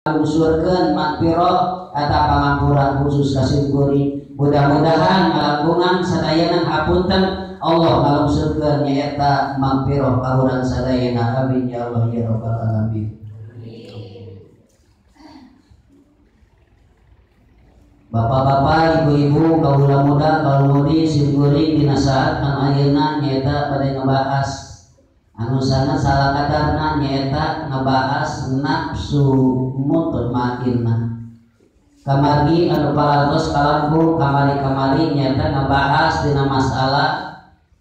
Usurkeun magfirah eta pangampura khusus ka simkuring. Mudah-mudahan ngalangkungan sadayana hapunten Allah ngalungsurkeun nyaeta magfirah ka urang sadayana. Amin ya Allah ya rabbal alamin. Bapak-bapak, ibu-ibu, kaula muda, kaula mudi, simkuring dina saat anu ayeuna nyaeta bade ngebahas anu sangat salah kadarna nyaeta ngebahas nafsu mutmainnah. Kamargi anu parantos kalangkung kamari-kamari nyaeta ngebahas dina masalah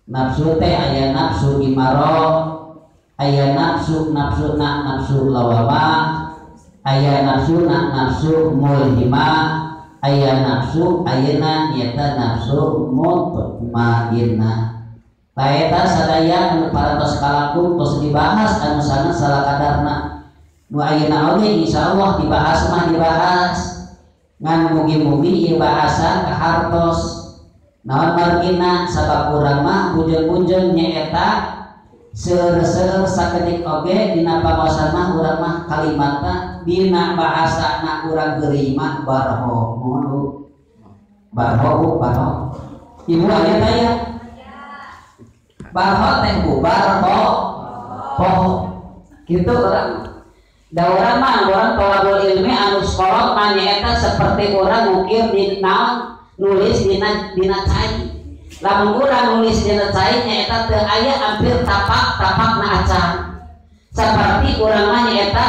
nafsu teh aya nafsu imaroh, aya nafsu nafsuna nafsu lawamah, aya nafsuna nafsu mulhimah, aya nafsu ayeuna nyaeta nafsu mutmainnah. Taeta sadaya anu parantos kalangkung tos dibahas anu sangat salah kadarna. Nu ayeuna oge insyaallah dibahas mah dibahas. Ngan mugi-mugi ieu bahasan kahartos. Naon margina sabab urang mah bujeng-bujeng nyaeta seueur-seueur sakedik oge dina pangosan mah urang mah kalimatna dina bahasana urang heureuy mah barho. Mohon Bu. Barho Bu, barho. Ibu aya teh ya? Barho teh bu, barho poho gitu orang. Da urang mah urang tolabul ilmi anu sekolot mah nyaeta seperti urang ngukir di naon nulis dina dina cai. Lamun urang nulis dina cai nyaeta teu aya hampir tapak-tapakna acan. Seperti urang mah nyaeta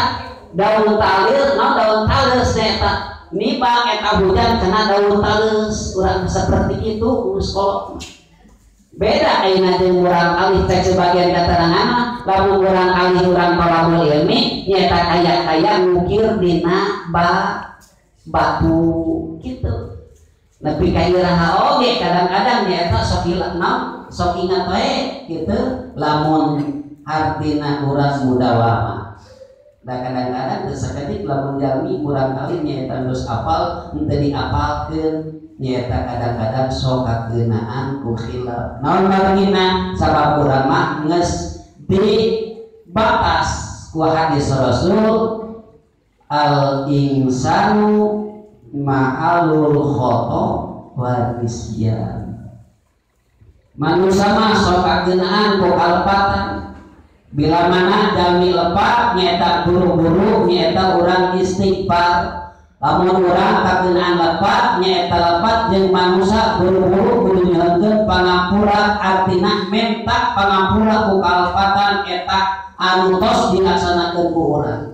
daun talir, naon daun tales nyaeta nibang eta hujan kena daun tales, urang seperti itu nu sekolot. Beda ayeuna jeung urang alih teh sebagian katerangan lamun urang alih urang tolabul ilmi nyaeta kaya-kaya ngukir dina batu kitu. Nepi ka iraha oge kadang-kadang nyaeta sok hilap naon sok ingat wae kitu lamun hartina urang mudawama. Da kadang-kadang teu sakedik lamun jalmi urang alih nyaeta geus apal henteu diapalkeun nyaeta kadang-kadang sok kakeunaan ku khilaf. Naon margina sabab urang mah geus dibatas ku hadis Rasul al insanu ma'alul khoto wa nisyan. Manusia mah sok kakeunaan ku kalepatan. Bila mana jalmi lepat nyaeta buru-buru nyaeta urang istighfar. Lamun urang kakeunaan lepat nyaeta lepat jeung manusia buru-buru kudu nyuhunkeun pangampura, artina menta pangampura ku kalepatan eta anu tos dilaksanakeun ku urang.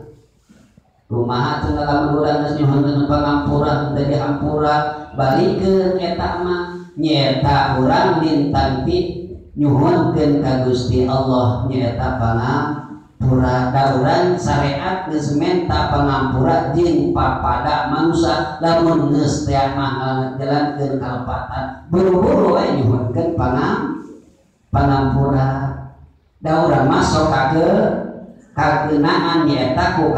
Kumaha cenah lamun urang geus nyuhunkeun pangampura henteu dihampura balikeun eta mah nyaeta urang lintang ti nyuhunkeun ka Gusti Allah nyaeta pangampura. Da urang syariat geus menta pangampura jeung papada manusia lamun geus teh mah jalankeun kalepatan buru-buru we nyuhunkeun pangampura. Da urang mah sok kakeunaan nyaeta ku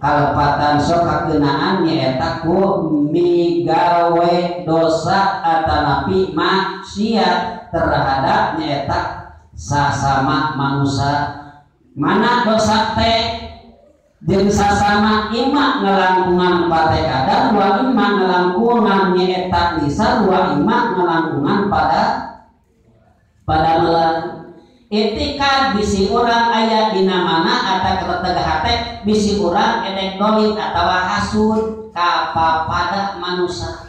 kalepatan, sok kakeunaan nyaeta ku migawe dosa atanapi maksiat terhadap nyaeta sasama manusia. Mana dosa teh jeung sasama ima ngelangkungan pada kadar wa ima ngelangkungan nyaeta lisan wa ima ngelangkungan pada melan. Itikad bisi urang aya dina mana atawa keleteg hate bisi urang edek dolim atawa hasud ka papada manusia.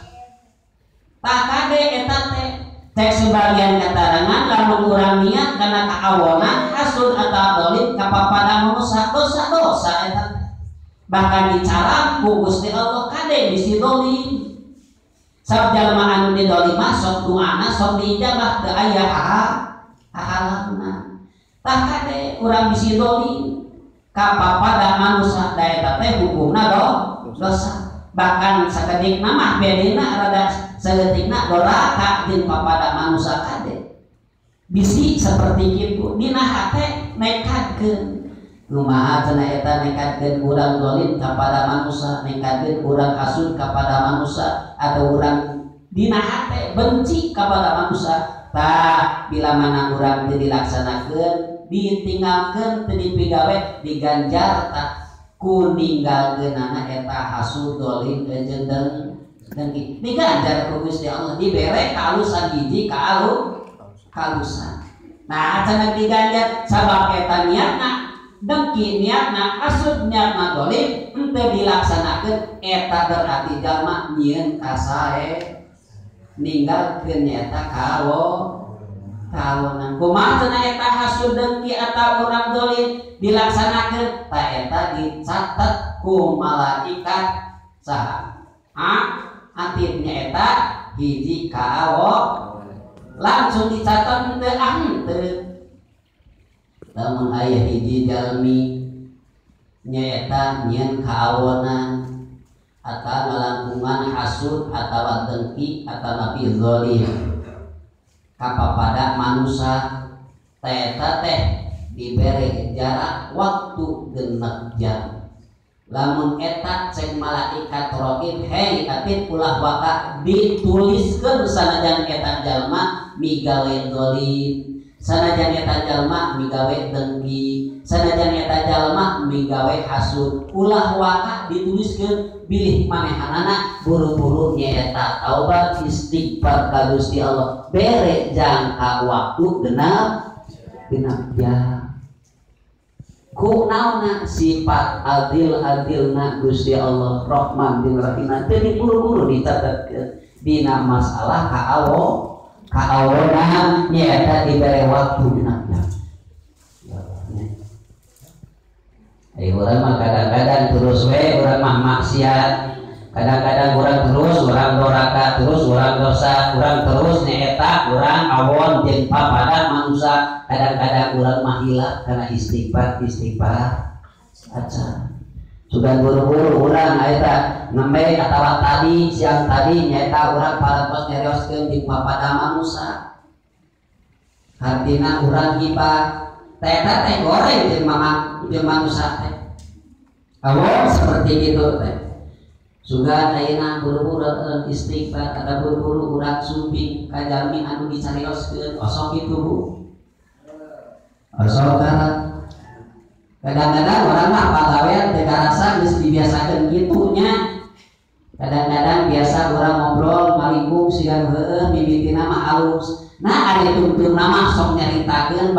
Tah kade eta teh cek sebagian keterangan lamun urang niat kana kaawona hasud atawa dolim ka papada manusia dosa-dosa eta teh. Bahkan dicaram ku Gusti Allah kade bisi dolim. Sabab jalma anu didolim mah sok doana sok diijabah teu aya ahalna. Tah kade urang bisi dolim ka papada manusia da eta teh hukumna dosa. Bahkan sakedikna mah bedina rada saeutikna doraka jeung papada manusia kade. Bisi seperti kitu dina hate nekadkeun. Kumaha cenah eta nekadkeun urang dolim kapada manusia, nekadkeun urang hasud kapada manusia atau urang dina hate benci kapada manusia. Tah bila mana urang teu dilaksanakeun, ditinggalkeun, teu dipigawe, diganjar tah Ku ninggalkeunana eta hasud dolim jeung dengki. Diganjar ku Gusti Allah dibere kaalusan hiji kaalusan. Nah, cenah diganjar sabab eta niatna dengki, niatna hasud, niatna dolim henteu dilaksanakeun eta berarti jalma nyieun kasae ninggalkeun nyaeta kawonan. Kumaha cenah eta hasud dengki atawa urang dolim dilaksanakeun ta eta dicatet ku malaikat saha? Atid nyaeta hiji langsung dicatat henteu ah henteu. Lamun aya hiji jalmi nyaeta nyieun kaawonan atau ngalangkungan hasud atawa dengki atau nabi zalim kapapada manusia teh teh dibere jarak waktu 6 jam. Lamun eta cek malaikat raqib hei atid ulah waka dituliskeun sanajan eta jalma migawe zalim, sanajan eta jalma migawe dengki, sanajan eta jalma migawe hasud, ulah waka dituliskeun bilih manehanana buru-buru nyaeta taubat istighfar ka Gusti Allah bere jangka waktu genap jam. Ku naonna sifat adil-adilna Gusti Allah Rahman bin Rahim teu diburu-buru dicatetkeun dina masalah kaawonan nyaeta dibere waktu genap jam. Ayo urang mah kadang-kadang terus we urang mah maksiat, kadang-kadang urang terus urang doraka, terus urang dosa, urang terus nyaeta urang awon jeung papada manusia, kadang-kadang urang mah hilap karena istighfar aca. Sudah buru-buru urang eta nembe atawa tadi siang tadi nyaeta urang parantos nyarioskeun jeung papada manusia. Hartina urang hibah teh teh goreng jeung mama jeung manusia teh. Awon seperti itu teh. Sugan ayeuna buru-buru istighfar atau buru-buru urang sumping ka jalmi anu dicarioskeun osok kitu Bu. Osok kadang-kadang urang mah pagawean teu karasa geus dibiasakeun kitu nya. Kadang-kadang biasa urang ngobrol malingkung siga heueuh mimitina mah halus. Nah ari tungtungna mah sok nyaritakeun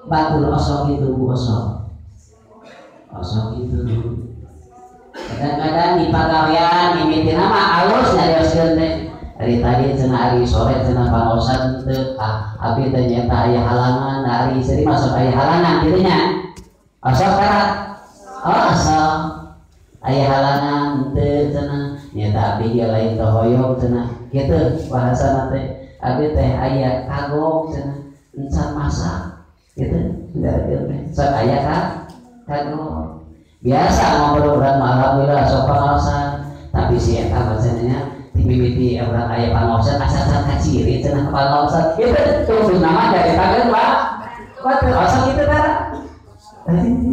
batur osok itu Bu osok. Osok itu. Kadang-kadang di pagawean mimitina mah alus nyarioskeun teh. Ari tadi cenah ari sore cenah pangaosan teu abdi teh nyaeta aya halangan, ari seuri mah sok aya halangan kitu nya. Osok karat. Oh osok. Aya halangan teu cenah nyaeta abdi ge lain teu hoyong cenah. Kitu bahasana teh. Abdi teh aya kagok cenah encan masak. Gitu sok aya kagok. Biasa ngobrol urang mah alhamdulillah sok pangaosan, tapi si eta maksudnya ti mimiti urang aya pangaosan asa can kaciri cenah pangaosan. Kitu tunggu nama dari kaget Pak. Batur osok kitu tara.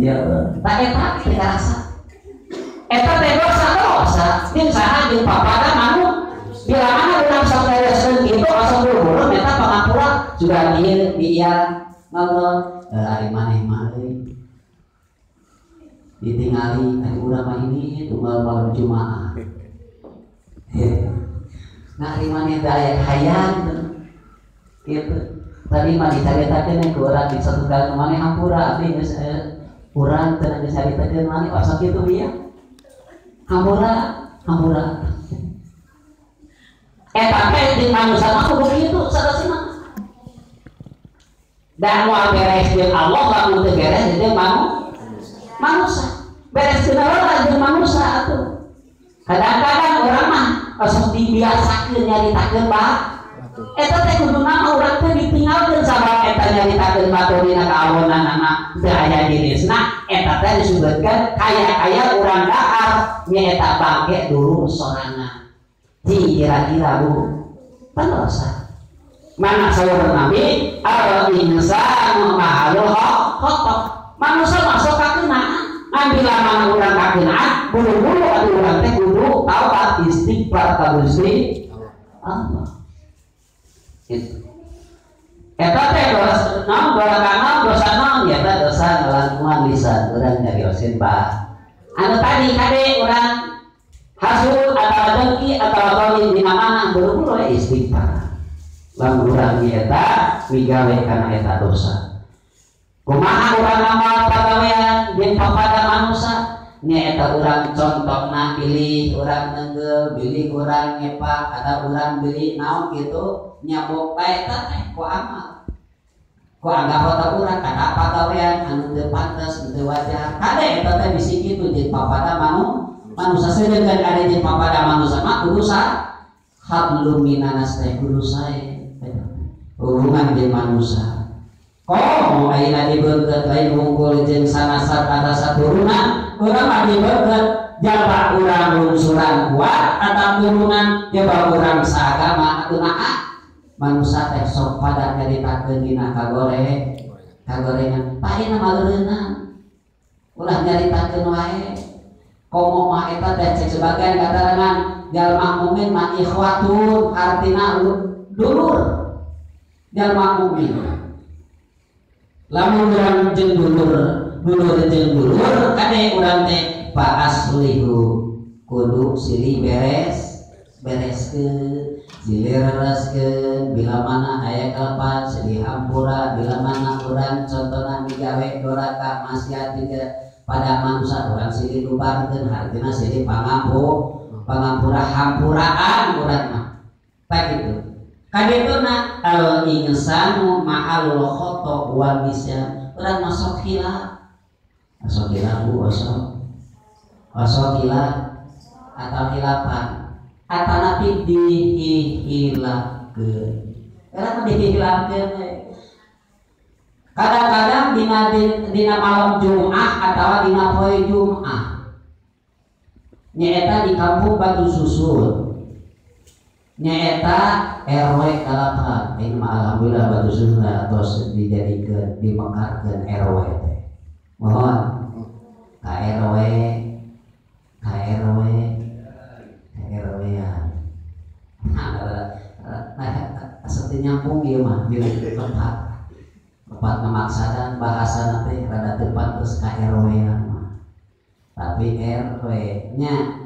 Ya Allah. Tak eta teu karasa. Eta teh dosa dosa jeung saha jeung papada manu. Bila mana urang sok bereskeun kitu osok buru-buru meta pangampura sudah ieu dia ngobrol ari maneh mah euy. Ditingali ari urang mah ini tunggal malam Jumaah. Nah ari maneh teh aya hayang kitu. Tadi mah dicaritakeun ku urang di satu kali maneh hampura abdi geus urang teu geus caritakeun maneh osok kitu ieu. Hampura, hampura. Eta teh di manusia mah kudu kitu sadasina. Dan moal beres jeung Allah lamun teu beres jeung manusia. Beres jeung Allah jeung manusia atuh. Kadang-kadang urang mah osok dibiasakeun nyaritakeun bah. Eta teh kudu nama urang teh ditinggalkeun sabab eta nyaritakeun batur dina kaawonanana teu aya jenisna eta teh disebutkeun kaya-kaya urang dahar nyaeta bangke dulur sorangan. Ci kira-kira Bu pan dosa. Mana saur Nabi al insanu mahalul khotok. Manusia masuk kakenaan ngambil mana urang kakenaan buru-buru atuh urang teh kudu taubat istighfar ka Gusti Allah. Gitu. Eta teh dosa naon dosa naon dosa naon ya eta dosa ngalangkungan lisan urang nyariosin bah Anu tadi kade urang hasud atau dengki atau zalim dina mana buru-buru istighfar. Lamun urang eta migawe kana eta dosa. Kumaha urang ngamal pagawean jeung papada manusa nyaeta urang contohna bilih urang nenggel, bilih urang nyepak atau urang bilih naon kitu nyabok bae eta teh ku amal. Ku anggap otak urang kana pagawean anu teu pantes, teu wajar. Kade eta teh bisi kitu jeung papada manusa sedengkeun kade jeung papada manusa mah kudu hablum minanas teh kudu sae hubungan jeung manusa. Komo ayeuna dibeungkeut lain wungkul jeung sanasab atas saturunan, urang mah dibeungkeut jaba urang lungsuran kuat atau turunan jaba urang saagama atuh naha manusa teh sok pada nyaritakeun dina kagorengan paena maleureunna ulah nyaritakeun wae komo mah eta teh cek sebagian katarangan jalma mukmin mah ikhwatun artina dulur jalma mukmin lamun urang jeung dulur dulur jeung dulur kade urang teh fa aslihu kudu silih beres bereskeun silih rereskeun bila mana aya kalepat silih hampura bila mana urang contohna migawe doraka maksiat juga pada manusia urang silih lubarkeun hartina silih pangampura hampuraan urang mah tah kitu kadituna al insanu ma'alul khata wal nisyan urang masuk hilaf bu osok hilaf atau hilapan atanapi dihilafkeun urang mah dihilafkeun kadang-kadang dina malam Jumat atawa dina poe Jumat nyaeta di kampung Batu Susun nyaeta RW 8 ini mah alhamdulillah Batu Susun atos dijadikeun dimekarkeun RW teh mohon ka RW ka RW ka RW ya nah asa teu nyambung ieu mah di tempat tempat ngamaksadan bahasana teh rada teu pantes ka RW mah tapi RW nya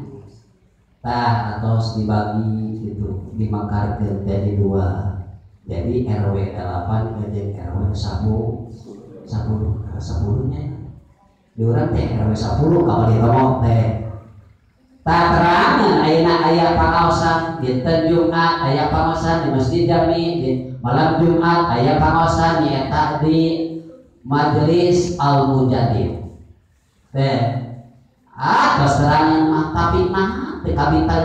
tah atos dibagi gitu dimekarkeun jadi dua jadi RW 8 jeung RW 10 10 nya di urang teh RW 10 ka di Romok teh tah terangan ayeuna aya pangaosan dinten Jumat aya pangaosan di Masjid Jami di malam Jumat aya pangaosan nyaeta di Majelis Al Mujadid teh tos terangan mah tapi mah teu kabita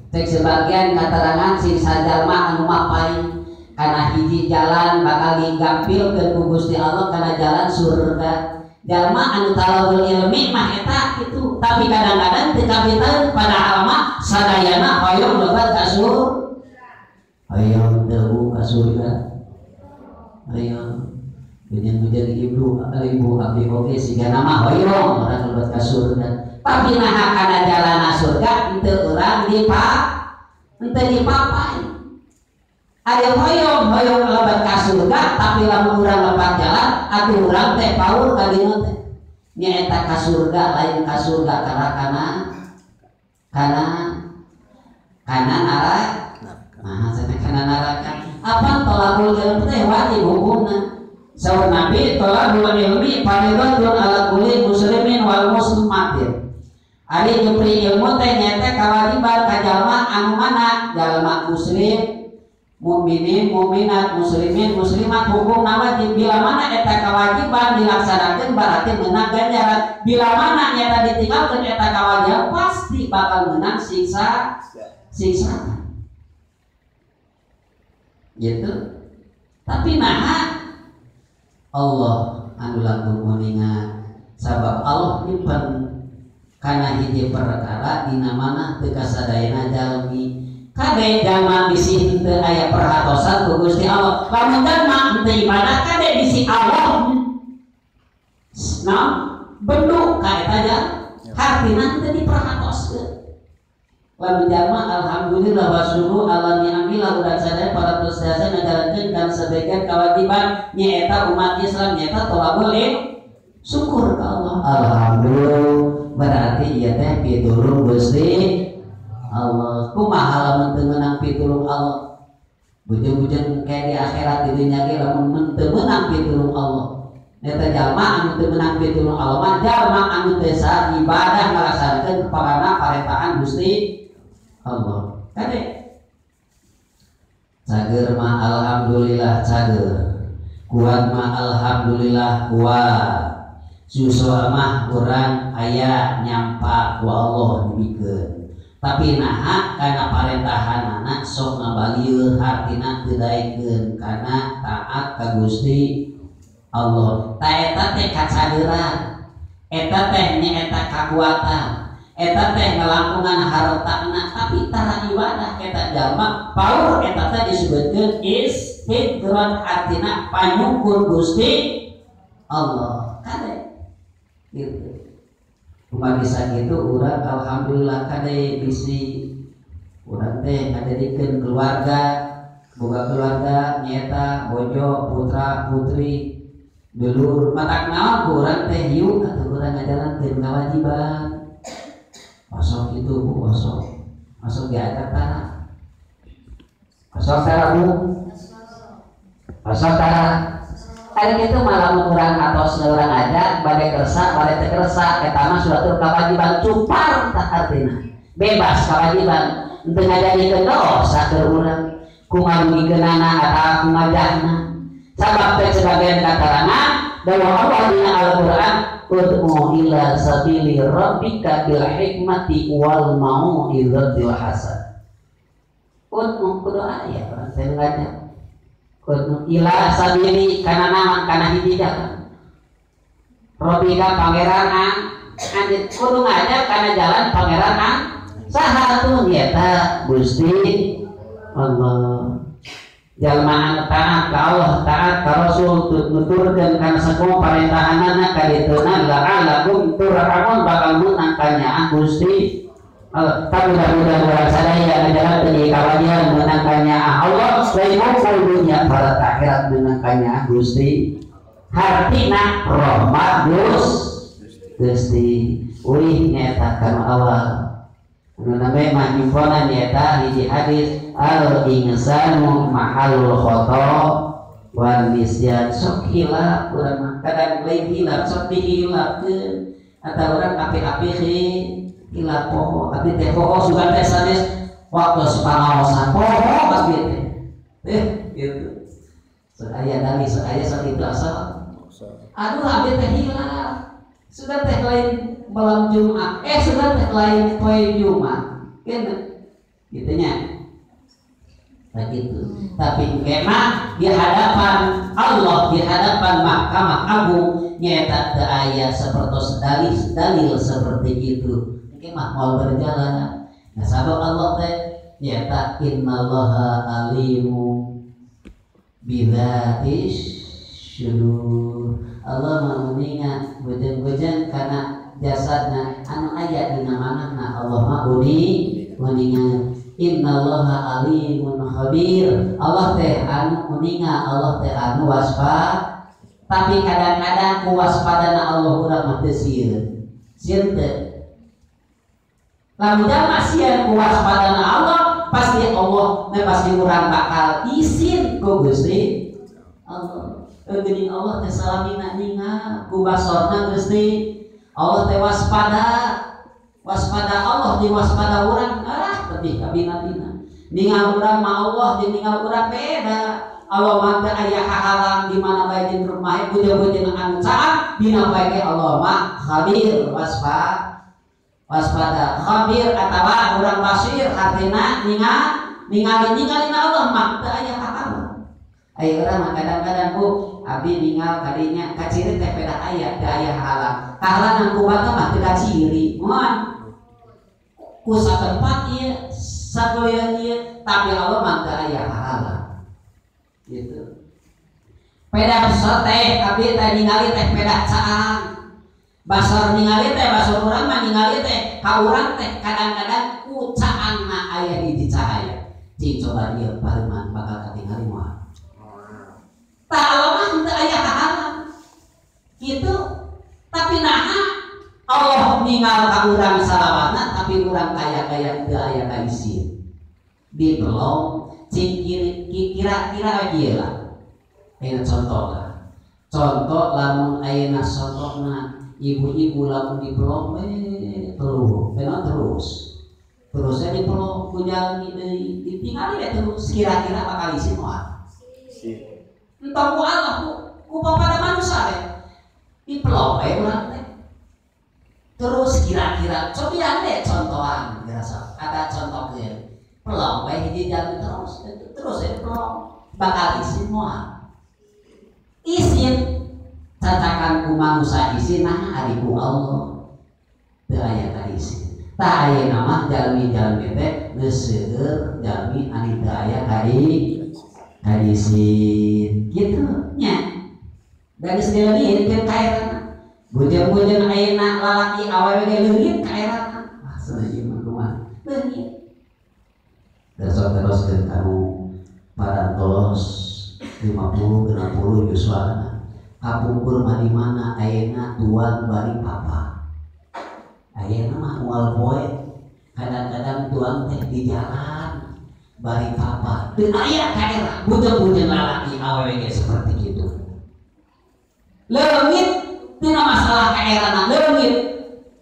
cek sebagian katerangan sing sajalma anu mapai kana hiji jalan bakal digampilkeun ku Gusti Allah kana jalan surga jalma anu talabul ilmi mah eta kitu tapi kadang-kadang teu kabita padahal mah sadayana hoyong lebat ka surga hoyong teu ka surga hoyong hujan-hujan ibu abdi oge sigana mah hoyong urang lebat ka surga tapi naha kana jalana surga henteu urang henteu dipapai aya hoyong hoyong lebat ka surga tapi lamun urang lepat jalan atuh urang teh paur ka dieu teh nyaeta ka surga lain ka surga kana kana kana neraka nah cenah kana neraka apa tolabul ilmi teh wajib hukumna saur Nabi tolabul ilmi fardhatun ala kulli muslimin wal muslimatin ari nyupri ilmu teh nyaeta kawajiban ka jalma anu mana jalma muslim mukminin mukminat muslimin muslimat hukumna wajib bila mana eta kewajiban dilaksanakeun berarti menang ganjaran bila mana nyata ditinggalkeun eta kewajiban pasti bakal menang siksa gitu tapi naha Allah anu langkung muninga sabab Allah nyimpen kana hiji perkara dina mana teu kasadayana jalmi kade jalma bisi henteu aya perhatosan ku Gusti Allah lamun jalma henteu ibadah kade bisi Allah nah bendu ka eta hartina henteu diperhatoskeun lamun jalma alhamdulillah wa syukru ala ni'amillah urang sadaya para sadaya ngajalankeun kana sebagian kewajiban nyaeta umat Islam nyaeta tolabul ilm Syukur ka Allah. Alhamdulillah berarti ieu teh pitulung Gusti Allah. Kumaha lamun teu meunang pitulung Allah? Bujeng-bujeng kayak di akhirat di dunya ge lamun teu meunang pitulung Allah. Eta jalma anu teu meunang pitulung Allah mah jalma anu teu ibadah ngalaksanakeun kepada parentahan Gusti Allah. Kade cager mah alhamdulillah cager, kuat mah alhamdulillah kuat. Susah mah urang aya nyampa ku Allah dibikeun. Tapi naha kana parentahanana sok ngabalieur hartina teu daekeun kana taat ka Gusti Allah. Ta eta teh kacageuran, eta teh nyaeta kakuatan, eta teh ngalangkungan hartana tapi tara ibadah eta jalma paur eta teh disebutkeun istidrak hartina panyukur Gusti Allah. Kade gitu. Kumaha bisa gitu urang alhamdulillah kade bisi urang teh ngajadikeun keluarga, boga keluarga nyaeta bojo, putra, putri, dulur. Matak naon ku urang teh hiu atuh urang ngajalankeun kewajiban. Osok itu bu, osok. Osok diajak tara. Osok tara bu. Osok tara. Ada gitu malah urang atos urang aja bade kersa bade teu kersa eta mah suatu kewajiban cupar tak artina. Bebas kewajiban henteu ngajadikeun dosa keur urang. Kumaha dugikeunana atawa kumajahna. Sabab teh sebagian katarangan bahwa Allah dina Al-Qur'an ud'u ila sabili rabbika bil hikmati wal mau'izatil hasanah. Ud'u kudu aya urang teh ngajak. Ud'u ila sabili kana naon kana hiji jalan. Rabbika pangeran an anjeun kudu ngajak kana jalan pangeran an saha tuh nyata Gusti Allah. Jalma anu taat ka Allah, taat ka Rasul, nuturkeun kana sakumaha parentahanana kadituna la'allakum turhamun bakal meunang kanyaah Gusti Allah. Mudah-mudahan urang sadaya ngajalankeun ieu kawajiban meunang kanyaah Allah, lain mungkul dunya para akhirat meunang kanyaah Gusti. Hartina rahmat Gusti. Ulih nyaeta kana awal. Anu name mah nyimponan nyaeta hiji hadis al insanu mahalul khata wan nisyan. Sok hilap urang mah kadang lain hilap sok dihilapkeun atawa urang api-api hilap poho abdi teh poho sugan teh sanes waktu pangaosan poho abdi teh gitu. Sok aya dalih sok aya sok itu asal aduh abdi teh hilap sudah teh lain malam Jumat sudah teh lain poe Jumat kan gitu nya. Nah gitu. Tapi kemah di hadapan Allah, di hadapan Mahkamah Agung nyata teu aya sapertos dalil seperti itu. Kemah mau berjalan. Nah sabab Allah teh nyata innallaha alimu bidzatis syudur. Allah menguninga bejeng-bejeng kana jasadna anu aya dina manahna Allah mah uninga. Innallaha alimun khabir. Allah teh anu uninga, Allah teh anu waspada. Tapi kadang-kadang kuwaspadana Allah urang mah teu sieun. Sieun teu. Lamun jalma sieun kuwaspadana Allah, pasti Allah teh pasti urang bakal isin ku Gusti Allah. Geuning Allah teh salamina ningal ku basorna Gusti. Allah teh waspada. Waspada Allah jeung waspada urang lebih kabina-bina. Ningal urang mah Allah jeung ningal urang beda. Allah mah teu aya hahalang di mana bae jeung rumah bujang-bujang anu caang dina bae ge Allah mah khabir waspada. Khabir atawa urang basir hartina ningal ningali ningalina Allah mah teu aya hahalang. Aya urang mah kadang-kadang bu abdi ningal kadinya kaciri teh peda aya teu aya hahalang. Kahalangan ku bata mah teu kaciri. Moal ku satempat ieu sakuliah ieu tapi Allah mah teu aya hahalang. Gitu. Peda teh abdi teh ningali teh peda caang. Basor ningali teh basor urang mah ningali teh ka urang teh kadang-kadang ku caangna aya hiji cahaya. Cing coba ieu pareuman bakal katingali moal. Tah Allah mah teu aya hahalang. Gitu. Tapi nah Allah ninggal ka urang salawana tapi urang kaya-kaya teu aya kaisin. Dipelong cing kira-kira ieu lah. Ayeuna contoh lah. Contoh lamun ayeuna sontona ibu-ibu lamun dipelong we terus. Terusnya dipelong ku jalmi deui ditingali we terus kira-kira bakal isin moal. Entong ku Allah ku papada manusia we. Dipelong we urang teh. Terus kira-kira cobian deh contohan biasa ada contohnya pelong we hiji jalmi terus terus we pelong bakal isin moal. Isin cacakan ku manusia isin nah ari ku Allah teu aya ka isin. Tah ayeuna mah jalmi-jalmi teh geus seueur jalmi anu teu aya ka isin kitu nya. Da geus dileungit keur kaerana. Bujeng-bujeng ayeuna lalaki awewe ge leungit kaerana. Wah cenah ieu mah kumaha leungit. Terus-teruskeun kanu parantos 50 60 yuswana. Kapungkur mah di mana ayeuna tuan bari papa. Ayeuna mah moal poe kadang-kadang tuan teh di jalan bari papa. Teu aya kaera bujeng-bujeng lalaki awewe ge seperti kitu. Leungit dina masalah kaerana, leungit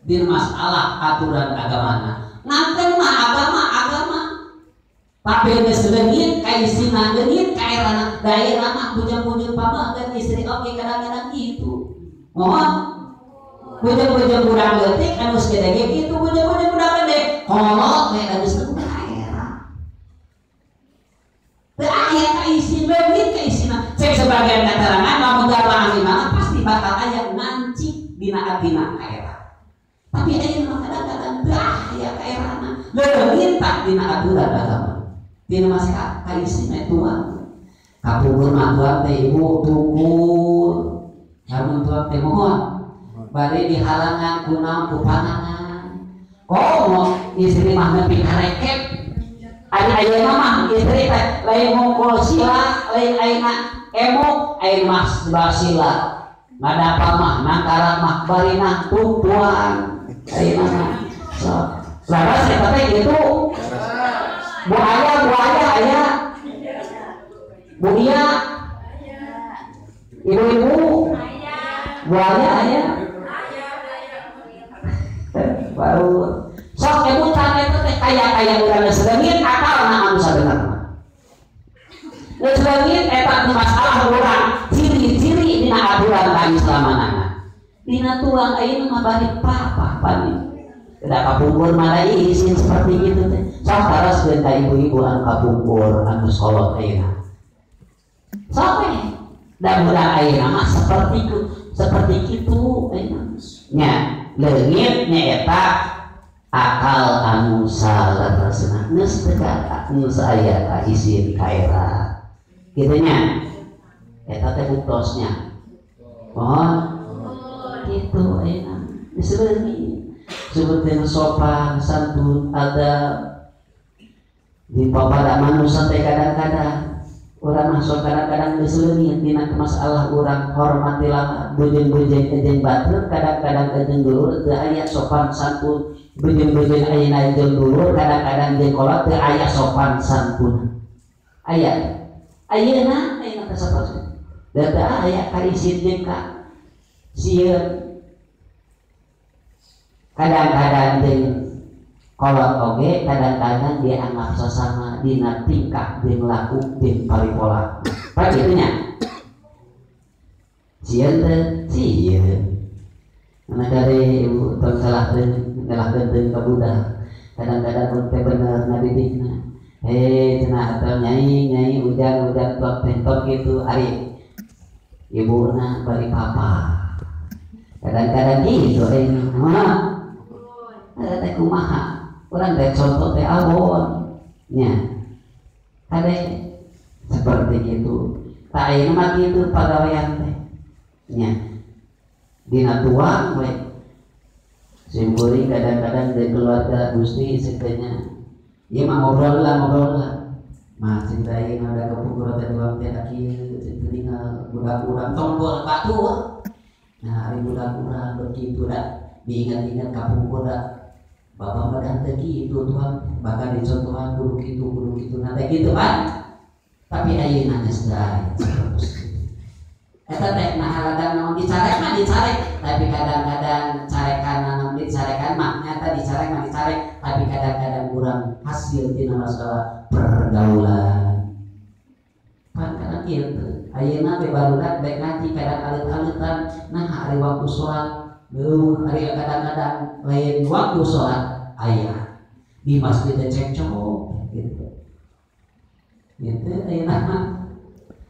dina masalah aturan agamana. Nganten mah agama tapi geus leungit kaisina leungit kaerana da ayeuna mah bujeng-bujeng papa dan istri oge kadang-kadang kitu. Mohon bujeng-bujeng budak leutik anu geus gede ge kitu, bujeng-bujeng budak gede kolot we da geus teu kaera. Teu aya kaisin leungit kaisina. Cek sebagian keterangan lamun jalma mah pasti bakal aya ngancik dina atina kaera. Tapi ayeuna mah kadang-kadang teu aya kaerana. Leungit tah dina aturan agama. Dina masalah kaisina tuang. Kapungkur mah tuang teh ibu tukul. Lamun tuang teh mohon bari dihalangan ku naon ku panangan. Komo istri mah nepi karekep. Ari ayeuna mah istri teh lain mungkul sila, lain ayeuna emok, ayeuna mah basila. Ngadapa mah nangkarak mah bari nangtung tuang. Ayeuna mah. So, laras eta teh kitu. Bu aya, aya. Bu iya. Ibu-ibu. Bu aya, aya. Baru sok nyebutan eta teh kaya-kaya urang geus leungit akalna anu sabenerna. Geus leungit eta masalah urang ciri-ciri dina aturan kaislamanana. Dina tuang ayeuna mah bari papa pami. Da kapungkur mah isin seperti gitu teh. Sok taroskeun ka ibu-ibu anu kapungkur anu solot ayeuna. Sok we. Da budak ayeuna mah seperti kitu ayeuna. Nya leungit nyaeta akal anu saleresna geus teu geus aya ka isin kaera. Kitu nya. Eta teh buktosnya. Mohon kitu ayeuna geus leungit. Sebutin sopan santun ada di papada manusia teh kadang-kadang urang masuk kadang-kadang geus leungit dina masalah urang hormatilah bujeng-bujeng jeung batur kadang-kadang jeung dulur teu aya sopan santun bujeng-bujeng ayeuna jeung dulur kadang-kadang jeung kolot teu aya sopan santun aya ayeuna ayeuna teh sopan da teu aya kaisin jeung ka sieun kadang-kadang jeung kolot oge kadang-kadang dianggap sesama dina tingkah jeung laku jeung paripola. Pak kitu nya. Sieun teh sieun. Mana dari ibu tong salahkeun ngalahkeun teuing ka budak. Kadang-kadang mun teh bener ngadidikna. Hei cenah atau nyai nyai ujang-ujang tok teh tok kitu ari ibuna bari papa. Kadang-kadang kitu ayeuna. Mah ada teh kumaha urang teh contoh teh awon nya kade seperti gitu tak ayeuna mah kitu pagawean teh nya dina tuang we simkuring kadang-kadang di keluarga Gusti sakitnya ieu mah ngobrol lah mah cinta ieu mah da kapungkur teh tuang teh kieu tinggal budak-budak tong buat batur Nah ari budak urang begitu da diingat-ingat kapungkur da bapak mah da teu kitu tuan, bahkan dicontohan kudu kitu nah teh kitu kan. Tapi ayeuna geus daek sapertos eta teh nah ladang naon dicarek mah dicarek, tapi kadang-kadang carekan naon dicarekan mah nyata dicarek mah dicarek, tapi kadang-kadang kurang hasil tina masalah pergaulan. Pan kadang kitu ayeuna teh barudak baik ngaji kadang alit-alitan, nah hari waktu sholat leuwih hari kadang-kadang lain waktu sholat aya di masjid teh cekcok gitu. Gitu ayeuna mah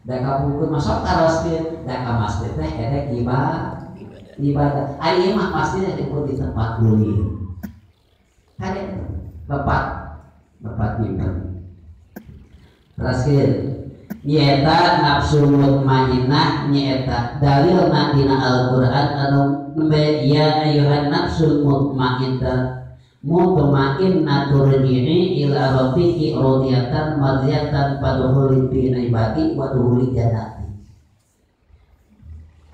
da kapungkur masuk taroskeun da ka masjid teh edek ibadah. Ari ieu mah masjid teh di tempat ulin. Kade lepat lepat nyimpen. Teraskeun nyaeta nafsu mutmainnah nyaeta dalilna dina Al-Qur'an anu nembe ya ayyuhan nafsul mutmainnah mutmainnah turji'i ila rabbiki radiyatan mardiyatan fadkhuli fi ibadi wa dukhuli jannati.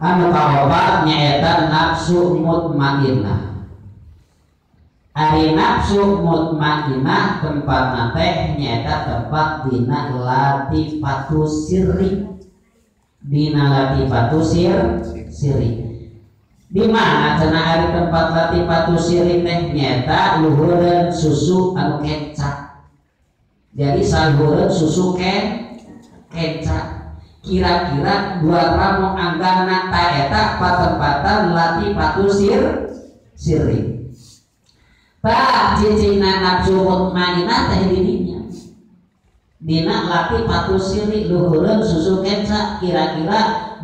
Anu kaopat nyaeta nafsu mutmainnah. Ari nafsu mutmainnah tempatna teh nyaeta tempat dina latifatus sirri. Dina latifatus sirri. Di mana cenah ari tempat latifatus sirri teh nyaeta luhureun susu anu kenca. Jadi saluhureun susu kenca. Kira-kira dua ramo anggana ta eta patempatan latifatus sirri. Tah cicingna nafsu mutmainnah teh dirinya. Dina latifatus sirri luhureun susu kenca kira-kira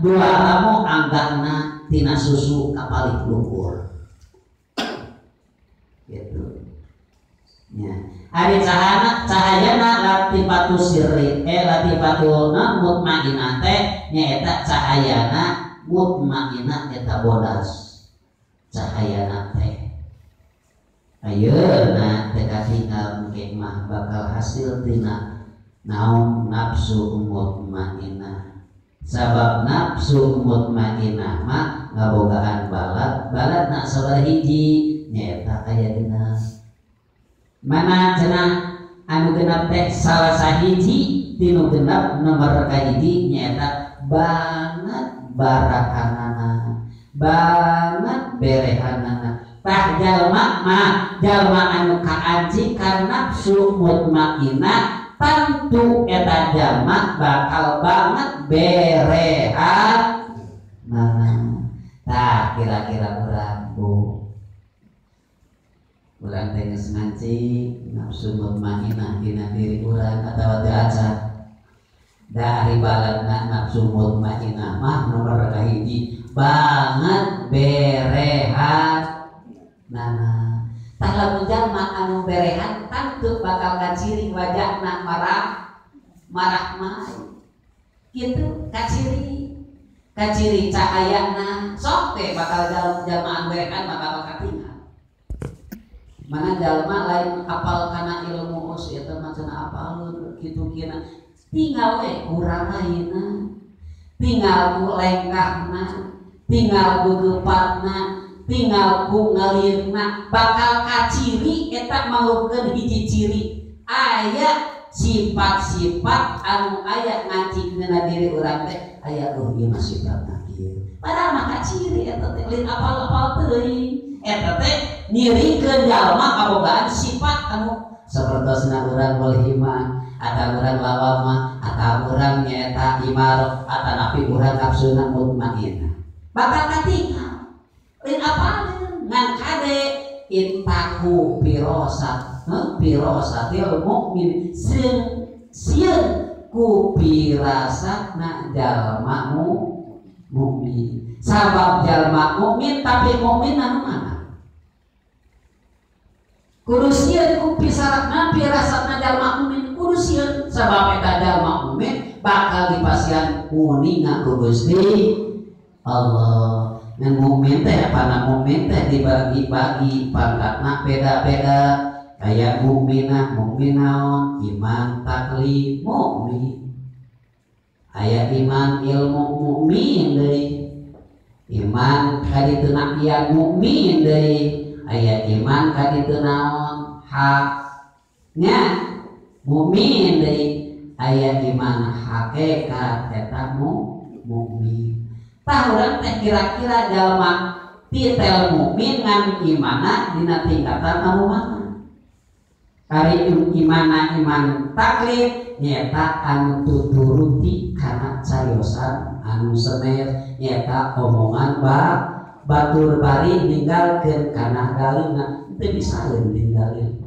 dua ramo anggana tina susu kapalih luhur gitu ya. Ari cahayana latifatus sirri latifatul mutmainnah teh nyaeta cahayana mutmainnah eta bodas cahayana teh. Ayeuna teh katinggal engke mah bakal hasil tina naon nafsu mutmainnah. Sabab nafsu mutmainnah mah ngabogaan balad, baladna sabaraha hiji nyaeta aya dina mana cenah anu genep teh salah sahiji tinu genep nomor kahiji nyaeta banget barakanana, banget berehanana. Tah jalma mah jalma anu kaancikan nafsu mutmainnah tentu eta jalma bakal banget berehan. Nah, tah kira-kira urang bu urang teh geus nganci nafsu mutmainnah dina diri urang atawa teu acan. Dari baladna nafsu mutmainnah mah nomor kahiji banget berehan. Nah, tah lamun jalma anu berehan tentu bakal kaciri wajahna marah marah mah kitu kaciri cahayana sok teh bakal jalma anu berehan bakal katingal. Mana jalma lain apal kana ilmu os eta mah cenah apaleun kitu kina tinggal we kurang ayeuna, tinggal ku lengkahna, tinggal ku geupatna, tinggal ku ngalirna bakal kaciri eta mangrukeun hiji ciri aya sifat-sifat anu aya ngancikeunna diri urang teh aya oh ieu mah sifatna kieu padahal mah kaciri eta teh lain apal-apal teuing eta teh nyirikeun jalma kabogaan sifat anu sapertosna urang walhima atau urang lawamah atau urang nyaeta imarah atanapi urang nafsuna mutmainnah bakal katingal lain apaleun ngan kade intaku pirosat pirosatil mukmin sieun ku pirasatna jalma mukmin. Sabab jalma mukmin tapi mukmin anu mana kudu sieun ku pirasatna jalma mukmin kudu sieun sabab eta jalma mukmin bakal dipasihan uninga ku Gusti Allah. Ngan mukmin teh apana mukmin teh dibagi-bagi pangkatna beda-beda kaya mukminah mukmin naon iman taklif mukmin aya iman ilmu mukmin deui Iman ka ditu na aya mukmin deui, aya iman ka ditu naon hak nya mukmin deui, aya iman hakikat eta mukmin. Tah urang teh kira-kira jalma titel mukmin ngan imana dina tingkatan anu mana? Ari imana iman taklid nyaeta anu tuturuti kana cariosan anu sener, nyaeta omongan batur bari ninggalkeun kana dalilna, teu bisa ninggalin.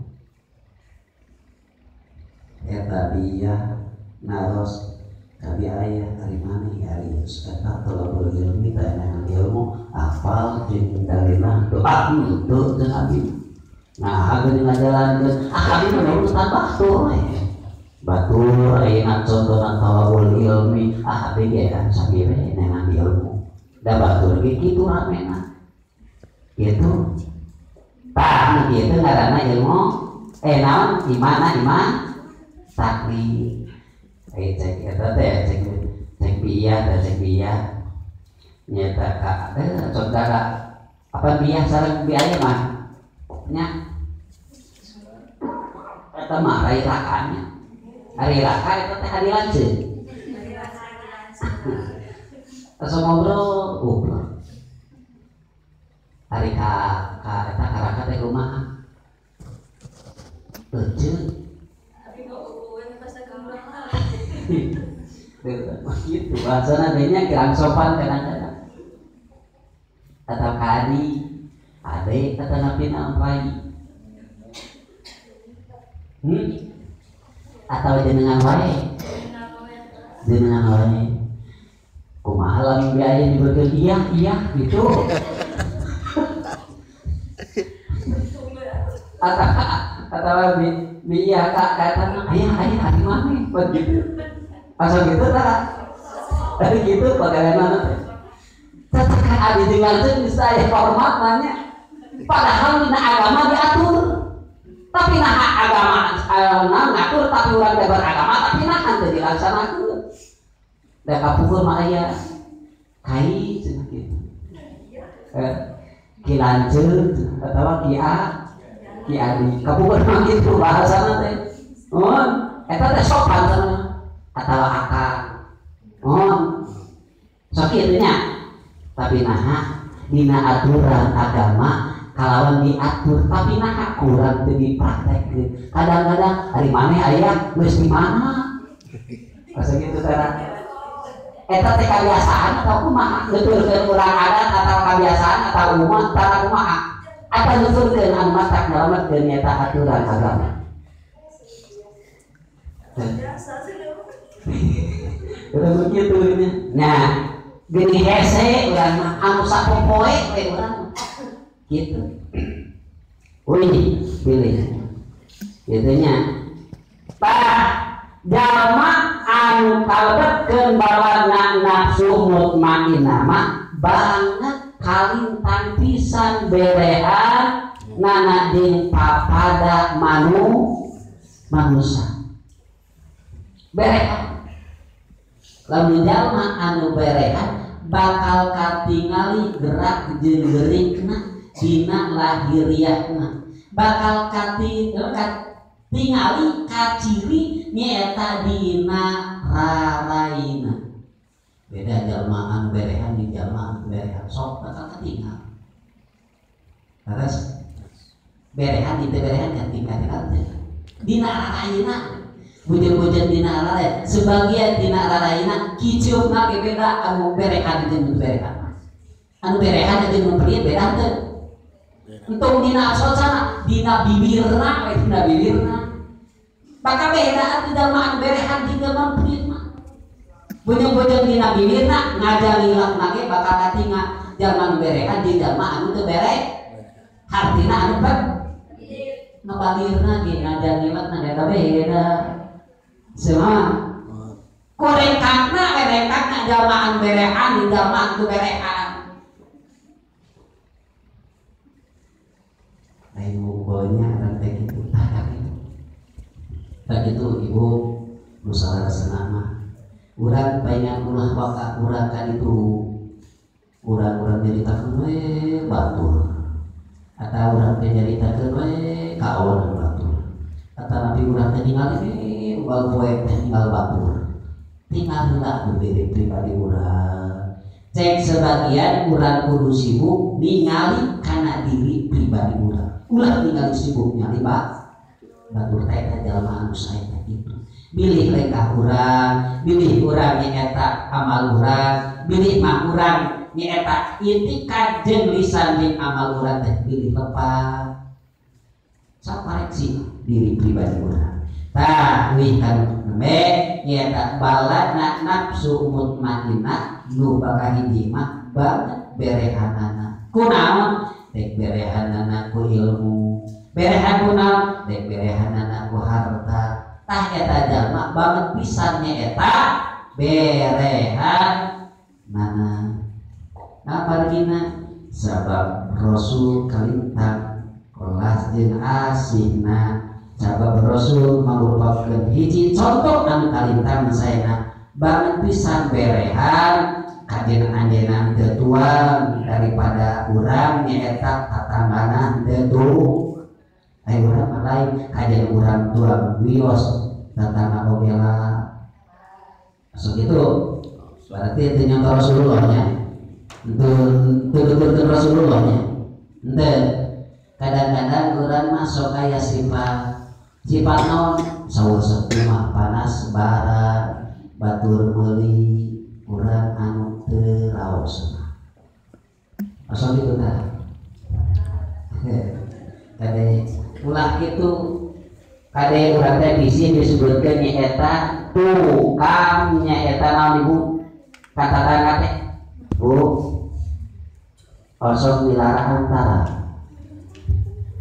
Eta dia naros kabi aya ari maneh ari eta tolabul ilmi teh ilmu apal jeung dalilna doa henteu teu abi. Nah, geuning ngajalankeun ah abi mah urusan batur we. Batur ayeuna contohna tolabul ilmi ah abi ge kan sami we neangan ilmu. Da batur ge kitu ramena. Kitu. Tah kitu ngaranna ilmu naon imana iman taklid. Cek eta teh cek biah teh cek biah nyata ka saudara apa biah sareng biaya mah nya eta mah rai rakanya ari raka eta teh ari lanceuk asa ngobrol goblok ari ka eta ka raka teh kumaha leuceuk gitu bahasana nya kurang sopan kadang-kadang atau kari ade atau napi naon rai atau jenengan wae kumaha lamun biaya dibekel iya iya gitu atau biaya kak kata ayah ayah ari maneh begitu asal gitu tak dari gitu bagaimana teh tatakan abi dengan bisa aya hormat nanya padahal dina agama diatur tapi nah agama ngatur tapi urang teh beragama tapi nah teu dilaksanakeun da kapungkur mah aya kai cenah kitu ki lanceuk atawa ki a ki adi kapungkur mah kitu bahasana teh mun eta teh sopan cenah atau akal oh sok kitu nya tapi naha dina aturan agama kalawan diatur tapi naha kurang teu dipraktekkeun kadang-kadang ari maneh aya geus di mana asa kitu tara eta teh kabiasaan atau kumaha nuturkeun urang adat atau kabiasaan atau umat tara kumaha atau nuturkeun anu matak nyalametkeun eta aturan agama udah begitu ini. Nah, gini hese urang mah anu sapopoe we urang gitu. Wih, pilih. Gitu nya. Tah jalma anu kalebetkeun bawarna nafsu mutmainnah mah banget kalintang pisan berehan nana jeung papada manusa. Berehan lamun jalma anu berehan bakal katingali gerak jeung gerikna dina lahiriahna bakal katingali kaciri nyaeta dina raraina beda jalma anu berehan jeung jalma anu berehan sok bakal katingal terus berehan di teu berehan katingal teh dina raraina bujeng-bujeng dina raraina sebagian dina raraina kicupna ge beda anu berehan jeung nu berehan anu berehan jeung nu beureut beda teu entong dina socana dina bibirna we dina bibirna bakal beda atuh jalma anu berehan jeung jalma beureut mah bujeng-bujeng dina bibirna ngajalilakna ge bakal katinga jalma anu berehan jeung jalma anu teu bere hartina anu bet nu balirna ge ngajalilakna ge beda semua korengkakna merengkakna jalmaan berehan di jalmaan tu berehan lain ngumpulnya rantai gitu tak gitu tak gitu ibu musawarah senama urang pengen ulah waka urang kan itu Urang-urang nyaritakeun we batur atau urang teh nyaritakeun we kaon batur atau nanti urang teh ningali we unggal poe teh ninggal batur tinggal heula diri pribadi urang cek sebagian urang kudu sibuk ningali kana diri pribadi urang ulah ningali sibuk nyali batur teh eta jalma anu sae teh kitu bilih lengkah urang bilih urang nyaeta amal urang bilih mah urang nyaeta itikad jeung lisan jeung amal urang teh bilih lepat sapareksi diri pribadi urang tah wih kanu nembe nyaeta balana nafsu mutmainnah nu bakal hiji mah banget berehanana kunaon dek berehanana ku ilmu berehan kunaon dek berehanana ku harta tah eta jalma banget pisan nyaeta berehanana. Nah pargina sabab Rasul kalintang kelas jeung asihna sabab Rasul merupakan hiji contoh anu kalintang saena banget pisan berehan kajeun anjeunna teu tuang daripada urang nyaeta tatanggana teu ayo urang mah lain kajeun urang tuang wios tatangga oge lah sok kitu berarti teu nyontoh Rasulullah nya teu Rasulullah nya henteu kadang-kadang urang mah sok aya sifat sifat naon saur sakumaha panas bara batur meuli urang anu teu raos asal kitu tah kade ulah kitu kade urang teh bisi disebutkeun nyaeta tukang nyaeta naon ibu kata-kata teh bu osok dilarang antara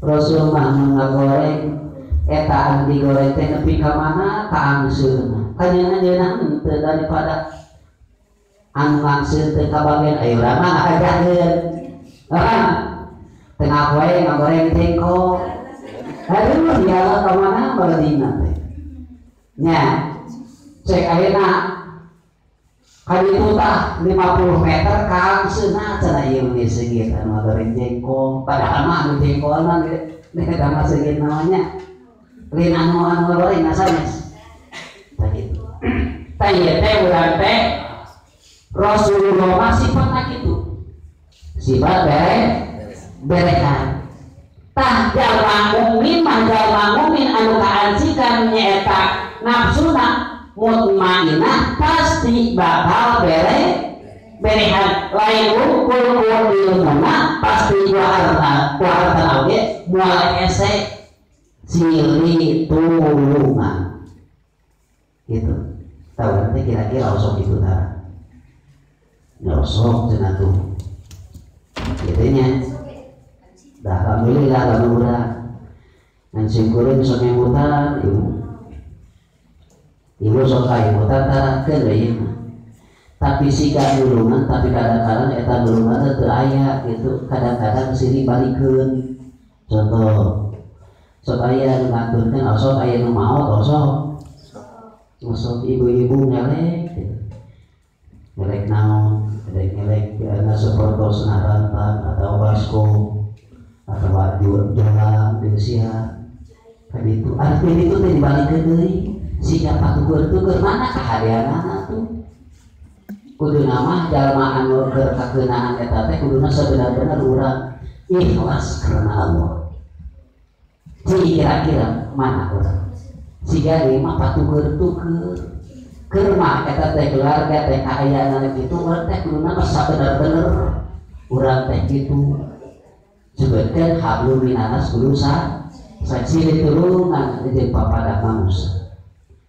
Rasul mah ngagoreng eta anu digoreng teh nepi ka mana ka angseurna kanyeuna anjeunna henteu daripada anu ngangseun teu kabagian ayo urang mah ngajakeun tengah poe ngagoreng jengkol aduh diala ka mana baladina teh nya cek ayeuna kaditu tah 50 meter ka angseunna cenah ieu geus seungit anu ngagoreng jengkol padahal mah anu jengkolna ge eta mah seungit namanya lain anu anu ngagoreng sanes tah kitu tah ieu teh urang teh Rasulullah mah sifatna kitu sifat berehan tah jalma mukmin mah jalma mukmin anu kaancikan nyaeta nafsuna mutmainah pasti bakal berehan lain ukur ilmuna pasti ku harta oge moal ese silih tulungan gitu tahu nanti kira-kira osok itu tah nyosok cenah tuh kitu nya. Alhamdulillah lamun urang ngan singkureun sok nyebutan ibu ibu sok kayebutan tarakeun we ieu mah tapi siga nulungan tapi kadang-kadang eta nulungan teh teu aya gitu kadang-kadang silih balikeun contoh sok aya nu ngaturkeun osok aya nu maot osok osok ibu-ibu ngelek gitu. Ngelek naon ngelek sapertos narantang atau baskom atau jalan di usia kan itu artinya itu teh dibalikeun deui siga patukur-tukur mana kahadeanana tuh kuduna mah jalma anu keur kakeunaan eta teh kuduna sabenar-benar urang ikhlas karena Allah si kira-kira mana urang siga ieu mah patukur-tukur keur mah eta teh keluarga teh kaayaan kitu urang teh kuduna mah sabenar-bener urang teh kitu sebutkan hablum minanas kudu saksi ditulungan jeung papada manusia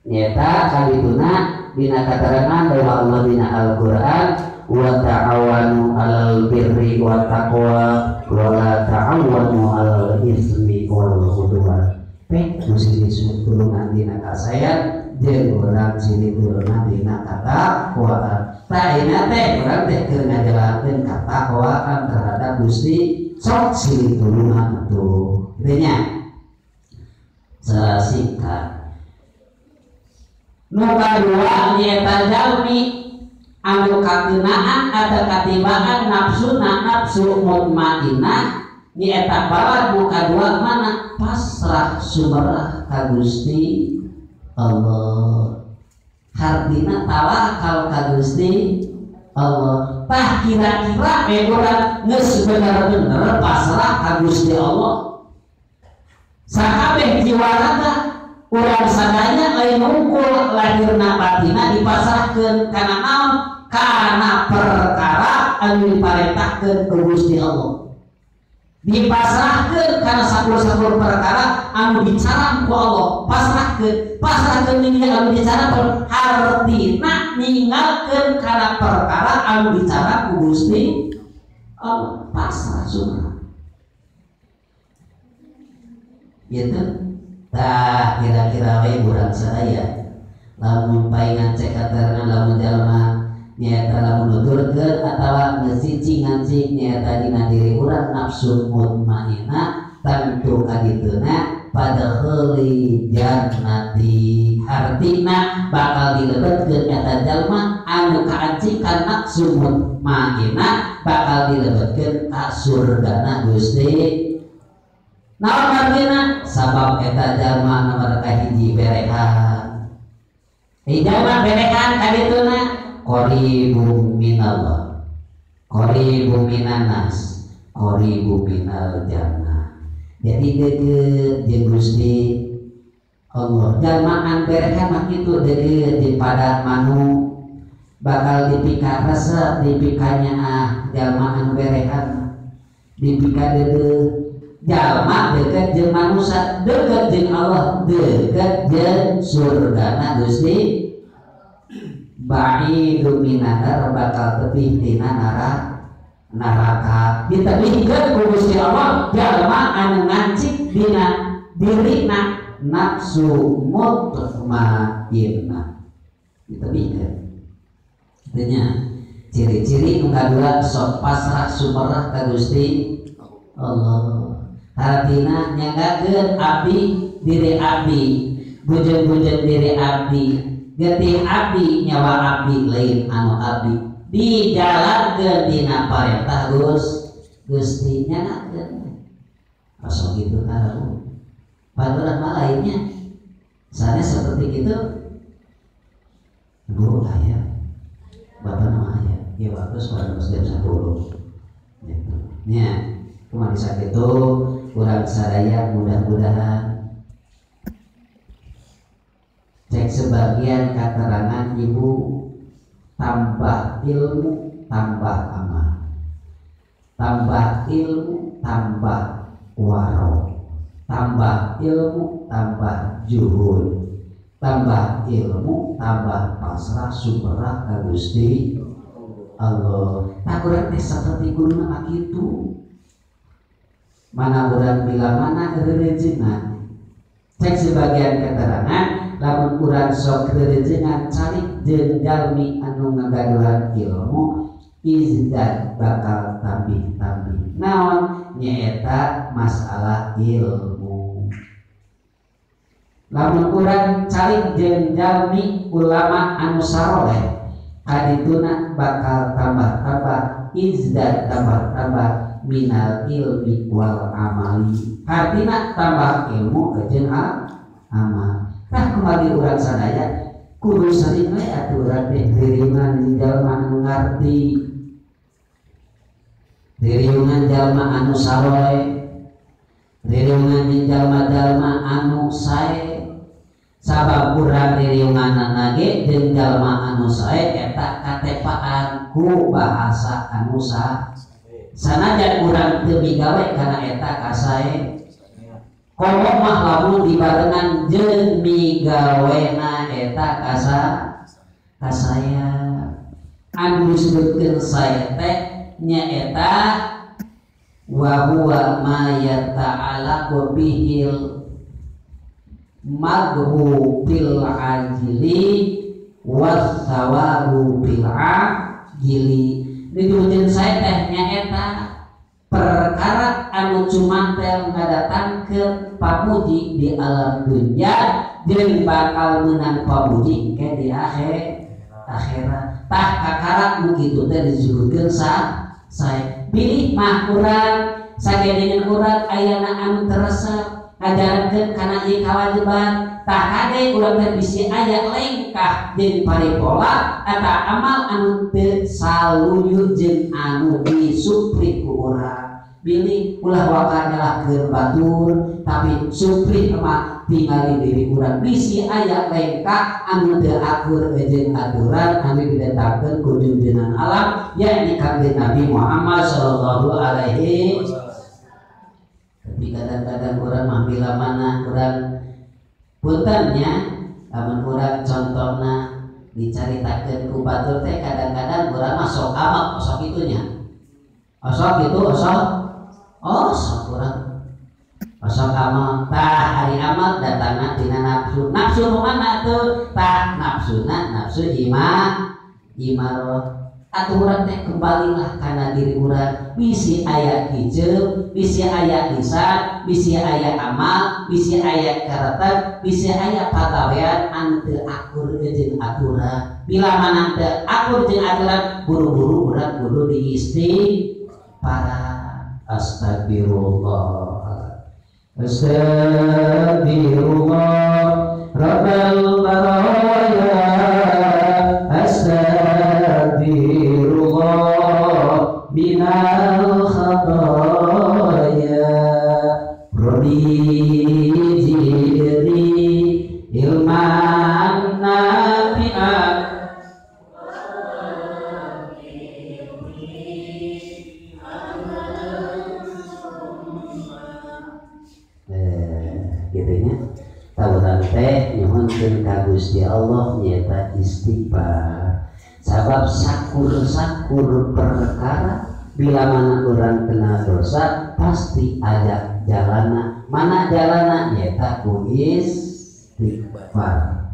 nyata kalituna dina katerangan bahwa Allah dina Al-Qur'an wa ta'awanu 'alal birri wat taqwa wa la ta'awanu 'alal ismi wal 'udwan. Pek mesti ditulungan dina kasayan jeung urang silih tulungan dina katakwaan. Tah ayeuna teh urang teh keur ngajalankeun katakwaan terhadap Gusti sok silih tulungan atuh. Kitu nya. Singkat. Nu kadua nyaeta jalmi anu kakenaan atau katibaan nafsuna nafsu mutmainah nyaeta balad nu kadua mana pasrah sumerah ka Gusti Allah. Hartina tawakal ka Gusti Allah. Tah kira-kira urang geus bener-bener pasrah ka Gusti Allah. Sakabeh jiwa raga urang sadaya lain ngumpul lahirna batina dipasrahkeun kana naon? Kana perkara anu diparentahkeun ku Gusti Allah. Dipasrahkeun kana sakur-sakur perkara anu bicara ku Allah. Pasrahkeun, pasrahkeun ninggal anu bicara hartina ninggalkeun kana perkara anu bicara ku Gusti Allah. Pasrah sunnah. Gitu. Tah kira-kira we urang sadaya lamun paingan cek katerangan lamun jalma nyaeta lamun nuturkeun atawa ngesicing-ngancing nyaeta dina diri urang nafsu mutmainah tentu kadituna pada heuli jannati hartina bakal dilebetkeun eta jalma anu kaancikan nafsu mutmainah bakal dilebetkeun ka surgana Gusti. Naon artina? Sabab eta jalma nomor kahiji berehan. Jalma berehan kadituna qaribum minallah, qaribum minanas, qaribum minal jannah. Jadi deukeut jeung Gusti Allah. Jalmaan berehan mah kitu deukeut jeung padat manu bakal dipika resep, dipika nyaah jalmaan berehan, dipika deudeuh. Jalma deukeut jeung manusia, deukeut jeung Allah, deukeut jeung surgana Gusti. Ba'idu minan bakal tebih tina neraka. Ditebihkeun ku Gusti Allah jalma anu ngancik dina dirina nafsu mutmainnah. Ditebihkeun. Artinya ciri-ciri nu kadua sok pasrah sumerah ka Gusti Allah. Hartina nyanggakeun abdi diri abdi, bujeng-bujeng diri abdi, getih abdi nyawa abdi lain anu abdi dijalankeun dina parentah Gusti nyanggakeun. Osok kitu tahu. Padahal mah lainnya sanes seperti kitu. Bu aya. Bapak mah aya. Ya bagus pada jam 10. Gitu. Nya kumaha sakitu urang sadaya mudah-mudahan cek sebagian keterangan ibu tambah ilmu tambah amal, tambah ilmu tambah waro, tambah ilmu tambah juhud, tambah ilmu tambah pasrah sumerah ka Gusti Allah. Tak urang teh saperti guruna mah kitu. Mana urang bila mana rerejengan. Cek sebagian keterangan lamun urang sok rerejengan calik jeung jalmi anu ngagaduhan ilmu izdad bakal tambih-tambih. Naon nyaeta masalah ilmu. Lamun urang calik jeung jalmi ulama anu saroleh kadituna bakal tambah-tambah izdad tambah-tambah minal ilmi wal amali. Artina tambah ilmu jeung amal. Tah kembali urang sadaya kudu sering we atuh urang teh diriungan jeung jalma anu ngarti, diriungan jalma anu saroleh, diriungan jeung jalma-jalma anu sae. Sabab urang diriunganna ge jeung jalma anu sae eta katepaan ku bahasa anu sae. Sanajan urang teu migawe kana eta kasae. Komo mah lamun dibarengan jeung migawena eta kasaya. Anu disebutkeun sae teh nyaeta wa huwa ma yata'alaqu bihil madhu bil ajili was sawabu bil ajili. Ditujuin saya teh nyaeta perkara anu cumantel ngadatangkeun pamuji di alam dunya jeung bakal meunang pamuji ke di akhir Akhirat. Tah kakara nu kitu teh disebutkeun sae. Bilih mah urang sagedengeun urang ayana anu teresep ngajarankeun kana ieu kawajiban. Tah kade urang teh bisi aya lengkah jeung paripola eta amal anu teu saluyu jeung anu disupri ku urang. Bilih ulah waka nyalahkeun batur tapi supri mah tingali diri urang bisi aya lengkah anu teu akur jeung aturan anu didatangkeun ku junjunan alam yakni Kangjeng Nabi Muhammad sallallahu alaihi wasallam. Tapi kadang-kadang urang mah bila mana urang puntennya lamun urang contohna dicaritakeun ku batur teh kadang-kadang urang mah sok amat sok itunya. Osok itu osok osok urang osok amal tah hari amal datangna tina nafsu. Nafsu mana tuh? Tah nafsuna nafsu imaroh. Atuh urang teh kembalilah kana diri urang bisi aya hijau, bisi aya lisan, bisi aya amal, bisi aya karetan, bisi aya pagawean anu teu akur jeung aturan. Bila mana teu akur jeung aturan, buru-buru urang kudu diistighfar. Astagfirullah. Astagfirullah Rabbal baraya. Astagfirullah minal khataya. Rabbi zidni ilman nafi'an. Gitu nya. Tawuran teh nyuhunkeun ka Gusti Allah nyaeta istighfar. Sabab sakur-sakur perkara bila mana orang kena dosa pasti ada jalana. Mana jalana nyaeta ku istighfar.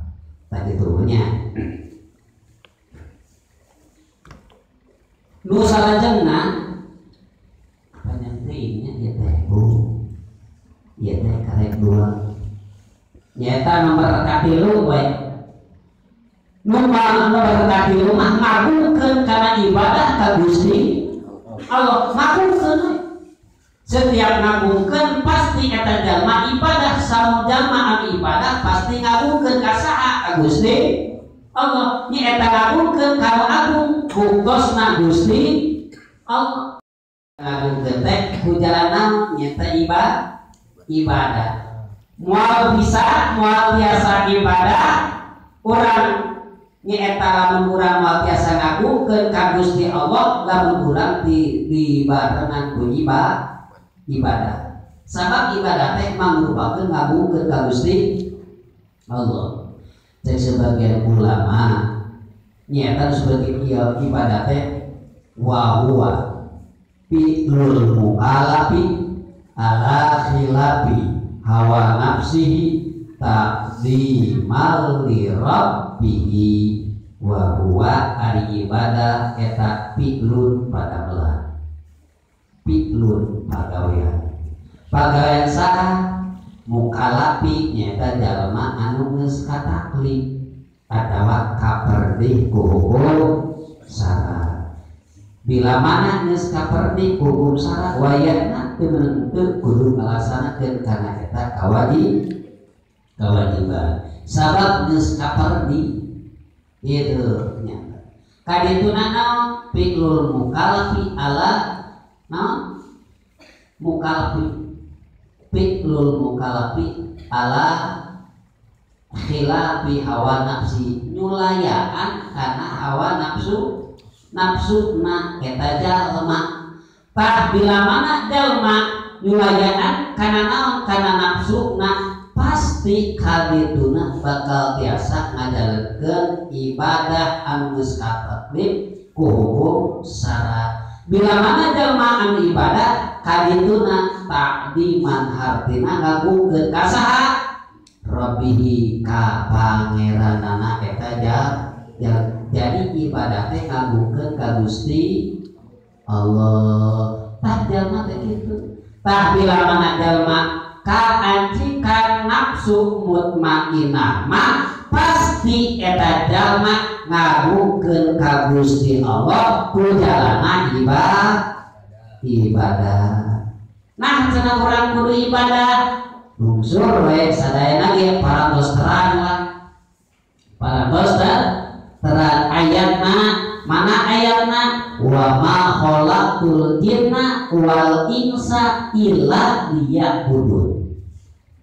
Tah kitu nya. Nu salajengna panjang teuing nya ieu teh Bu. Ieu teh karek dua. Nyaeta nomor katilu we. Nomor katilu mah ngagungkeun kana ibadah ka Gusti Allah. Ngagungkeun setiap ngagungkeun pasti eta jalma ibadah, samu jalma anu ibadah pasti ngagungkeun ka saha? Ka Gusti Allah. Nya eta ngagungkeun ka nu agung buktosna Gusti Allah. Ngagungkeun teh ku jalan nyaeta ibadah. Moal bisa, moal tiasa ibadah urang nyaeta lamun urang moal tiasa ngagungkeun ka Gusti Allah lamun urang di barengan ku ibadah. Sabab ibadah teh mangrupakeun ngagungkeun ka Gusti Allah. Cek sebagian ulama nyaeta sebagai ibadah teh wa huwa fi'lul mu'alafi ala khilafi hawa nafsihi ta'zimal li rabbihi wa huwa ari ibadah eta fi'lun padamelan, fi'lun pagawean. Pagawean saha? Mukalapi nyaeta jalma anu geus kataklif atawa kaperdih ku hukum syara. Bila mana geus kaperdih ku hukum syara wayahna teu meunang teu kudu ngalaksanakeun kana eta kewajiban. Sabab geus kaperdih ieu nya. Kadituna naon? Fi'lul mukalafi ala naon? Mukalafi. Fi'lul mukalafi ala khilafi hawa nafsi, nyulayaan kana hawa nafsu, nafsuna eta jalma. Tah bila mana jalma nyulayaan kana naon? Kana nafsuna, pasti kadituna bakal tiasa ngajalankeun ibadah anu geus kataklif ku hukum syara. Bila mana jalma anu ibadah kadituna takdiman hartina ngagungkeun ka saha? Rabbihi ka pangeranana eta jadi ibadah teh ngagungkeun ka Gusti Allah. Tah jalma teh kitu. Tah bila mana jalma kaancikan nafsu mutmainah mah pasti eta jalma ngabukeun ka Gusti Allah ku jalana ibadah. Nah cenah urang kudu ibadah lungsur we sadayana ge parantos terang lah. Parantos terang ayatna mana ayatna wa ma khalaqtul jinna wal insa illa liya'budun.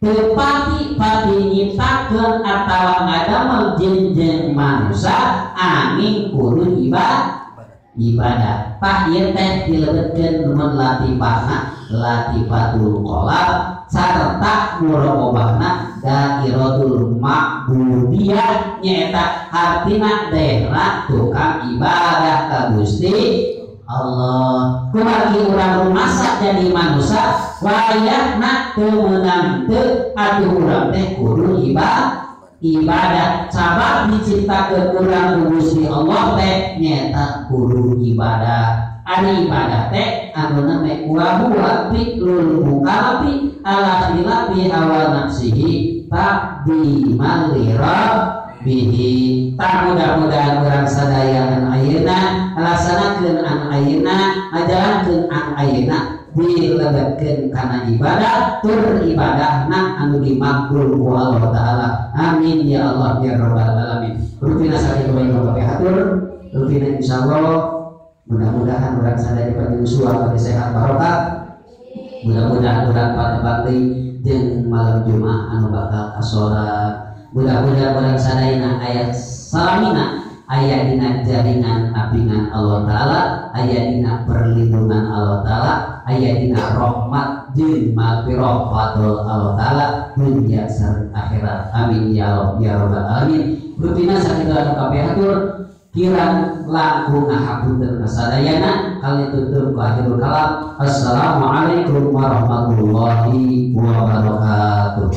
Teu pati-pati nyiptakeun atawa ngadamel jin jeung manusia angin kudu ibadah. Tah ieu teh dilebetkeun mun latifahna latifatul qalb sarta muraqabahna dairatul ma'budiyah nyaeta hartina daerah tukang ibadah ka Gusti Allah. Kumargi urang rumasa jadi manusia wayahna teu meunang teu atuh urang teh kudu ibadah sabab diciptakeun urang ku Gusti Allah teh nyaeta kudu ibadah. Ari ibadah teh anu name wa huwa fi'lul mukallafi ala khilafi hawa nafsihi taqdiman li rabbihi. Tah mudah-mudahan urang sadaya anu ayeuna ngalaksanakeun anu ayeuna ngajalankeun anu ayeuna dilebetkeun kana ibadah tur ibadahna anu dimakbul ku Allah Ta'ala. Amin ya Allah ya rabbal alamin. Rutina sakitu bae kabeh hatur rutina insyaallah mudah-mudahan urang sadaya dipanjang bagi sehat barokah. Mudah-mudahan urang pati-pati jeung malam Jumat anu bakal kasolat. Mudah-mudahan urang sadayana aya salamina aya dina jaringan apingan Allah Ta'ala, aya dina perlindungan Allah Ta'ala, aya dina rahmat jeung magfirah fadl Allah Ta'ala dunia sareng akhirat. Amin ya Allah ya rabbal alamin. Rutina sakitu anu kabeh hatur kirang langkung ngahapunten kasadayana kali tutup ku akhirul kalam. Assalamualaikum warahmatullahi wabarakatuh.